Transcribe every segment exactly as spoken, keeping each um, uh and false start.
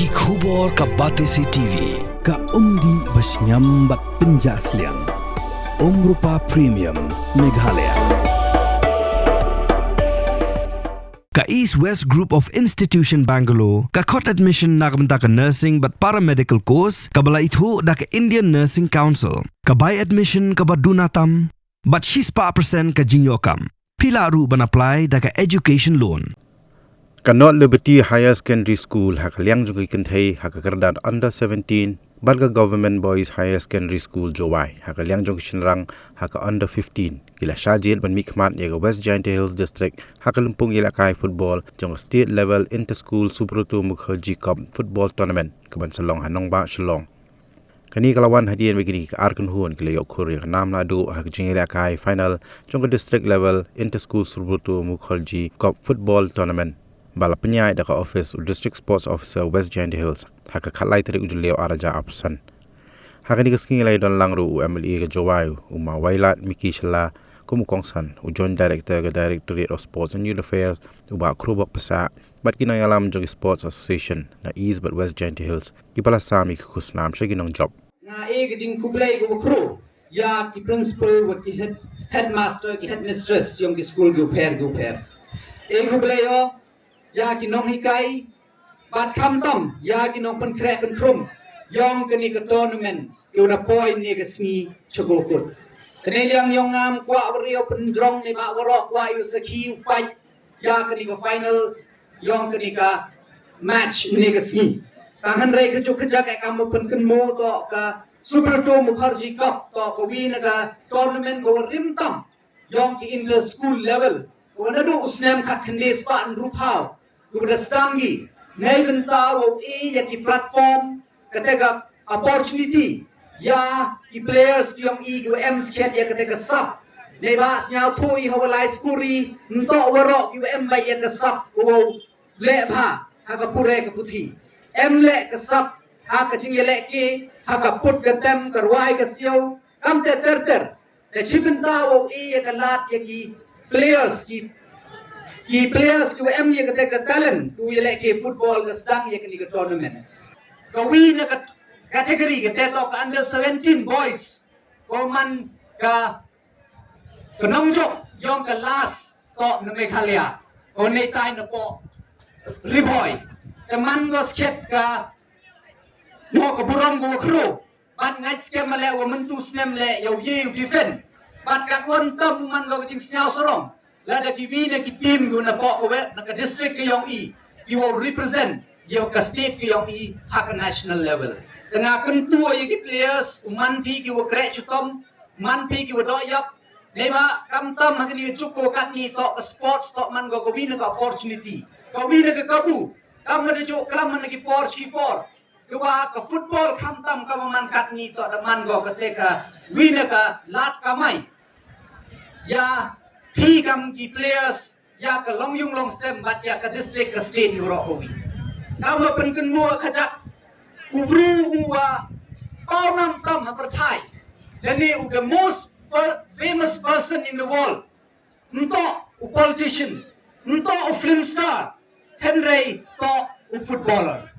Ki khubor ka Batesi T V, ka umdih ba shngiam bad pynjah sliang. Umrupa Premium, Meghalaya. Ka East West Group of Institution Bangalore ka khot admission na ka bynta ka nursing bad paramedical course kaba la ithuh da ka Indian Nursing Council. Ka bai admission kaba duna tam bad shispah percent ka jingïoh kam. Phi lah ruh ban apply da ka education loan. Ka North Liberty Higher Secondary School ha ka liang jong ki kynthei ha ka kyrdan under seventeen bad ka Government Boys Higher Secondary School Jowai ha ka liang jong ki shynrang ha ka under fifteen ki la shah jied ban mihkhmat ïa ka West Jaintia Hills District ha ka lympung ïalehkai football jong ka State Level Inter School Subroto Mukherjee Cup Football Tournament kaban sa long ha nongbah Shillong. Kane ka la wan hadien ba kine ki ar kynhun ki la ïoh khur ïa ka nam naduh ha ka jingïalehkai final jong ka District Level Inter School Subroto Mukherjee Cup Football Tournament ba la pynïaid da ka office u District Sports Officer West Jaintia Hills ha ka khatlai tarik u Jylliew arhajar arphew san. Ha kane ka sngi la ïadon lang ruh u M L A ka Jowai u Ma Wailadmiki Shylla kum u kongsan, u Joint Director ka Directorate of Sports and Youth Affairs u Bah Khrubok Pasa bad ki nongïalam jong ki Sports Association na East bad West Jaintia Hills kiba la sam ïa ki khusnam sha ki nongjop. Nga ai ka jingkhublei kaba khraw ïa ki principal bad ki head, headmaster, ki headmistress jong ki skul kiba pher kiba pher. Ai khublei ïa ki nonghikai bad khamtam ïa ki nongpynkhreh pynkhrum jong kane ka tournament kiba la poi ne ka sngi sha kut. Kane liang jong nga ym kwah ban ïoh pynjrong ne ba waroh kwah ïoh sakhi u pait ïa kane ka final jong kane ka match ne ka sngi. Tang hynrei ka juk ka jak e kam ba pynkynmaw to ka Subroto Mukherjee Cup to ka wi na ka tournament ka wa rim tam jong ki inter school level ka wa naduh u snem khat khyndai spah hynriewphew ka wa da sdang ki. Nei bynta wow e ïa ki platform kata ka opportunity ïa ki players ki yong i ki wa em skhet ïa kata ka sap. Nei ba sñiawthuh i ha wa lai skuri nto waroh ki wa em ba ïa ka sap ka wow leh bha ha ka pure ka puthi. Em leh ka sap ha ka jingïalehke ha ka put ka tem ka rwai ka siaw kam te ter ter. Te chi bynta wow e ïa ka lad ïa ki players ki ki players ki wa em ïa kata ka talent ki wa ïalehke football ka sdang ïa kani ka tournament. Ka wi na ka category kata to ka under seventeen boys ko man ka ka nongjop yong ka last to na Meghalaya ko nei tai na po Ri Bhoi. Te man ko skhet ka mo ka burom ko khro. Bad ngait skhem ma leh wa myntu snem leh ïa u ye u defend. Bad kat wan tam u man ka jingsñiaw sarong. Lada ki wi na ki team yu na pok wa na ka district ka yong i ki wa represent ïa ka state ka yong i ha ka national level. Te nga kyntu ïa ki players u man phi ki wa kreh chutom, man phi ki wa doh ïap. Nei ba kam tam ha kani ka juk ko katni to ka sports to man ko ka wi na ka opportunity, ka wi na ka kabu. Kam ma da juk klam na ki por chi por. Kiwa ka football khamtam ka man katni to da man go kate ka wi na ka lad kamai. Ïa phi kam ki players ïa ka long yung long sem bad ïa ka district ka state yu ro wi. Kam lo pynkynmaw ka jak u bru u wa paw nam tam ha pyrthai. Lane u the most per- famous person in the world. Nto u politician, nto u film star, hynrei to u footballer.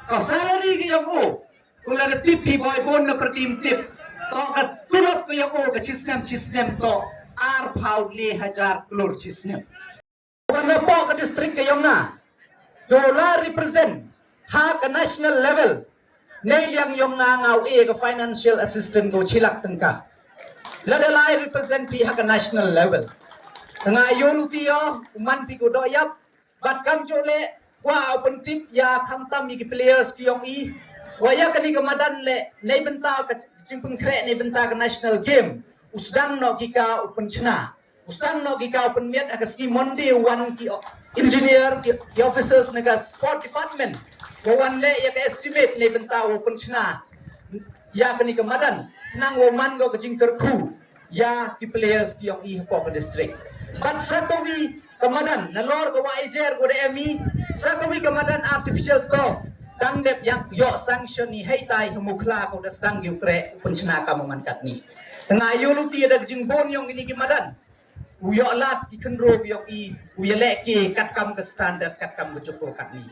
Ka salary ka yong u, u la da tip hi boi bon na pyrthim tip. To ka tulop ka yong u ka chisnem chisnem to ar phaw le hajar klur chisnem. Wan na pok ka district ka yong nga. Dollar represent ha ka national level. Nei liang yong nga nga u e ka financial assistant ko chilak tengka. Lada lai represent pi ha ka national level. Nga yu luti yo, u man pi ko doh yap, bat kam jo le, wa u pyntip ya khamtam i ki players ki yong i. Wa ya kani ka madan le, nei bynta ka jingpynkhreh nei bynta ka national game. U sdang no ki ka u pynchna. U sdang no ki ka u pynmiat ha ka sngi Monday wan ki engineer ki, ki officers na ka sport department. Ko wan le ya ka estimate ne bynta u pynchna ya kani ka madan. Khnang u man ko ka jingkyrkhu ya ki players ki yong i ha ka district. Bat sa kawi ka madan na lor ka wa ijer ko da emi sa kawi ka madan artificial turf. Tang dep yak yok sanction ni hei tai ha Mukhla ko da sdang ki u kreh u pynchna ka man katni. Tang ayu luti da ka jingbon yong kini ki madan. U yok lad ki khynro ki yok i u ya leh ki kat kam ka standard kat kam ka joko kat ni.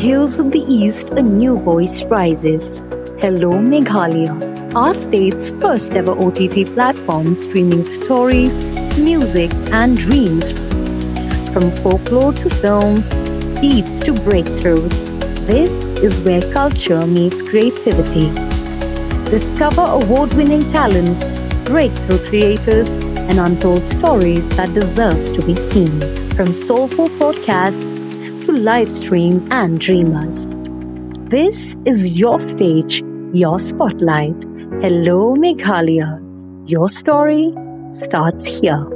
Hills of the East, a new voice rises. Hello Meghalaya, our state's first ever O T T platform streaming stories, music, and dreams. From folklore to films, beats to breakthroughs, this is where culture meets creativity. Discover award winning talents, breakthrough creators, and untold stories that deserves to be seen. From soulful podcasts to live streams and dreamers. This is your stage, your spotlight. Hello Meghalaya. Your story starts here.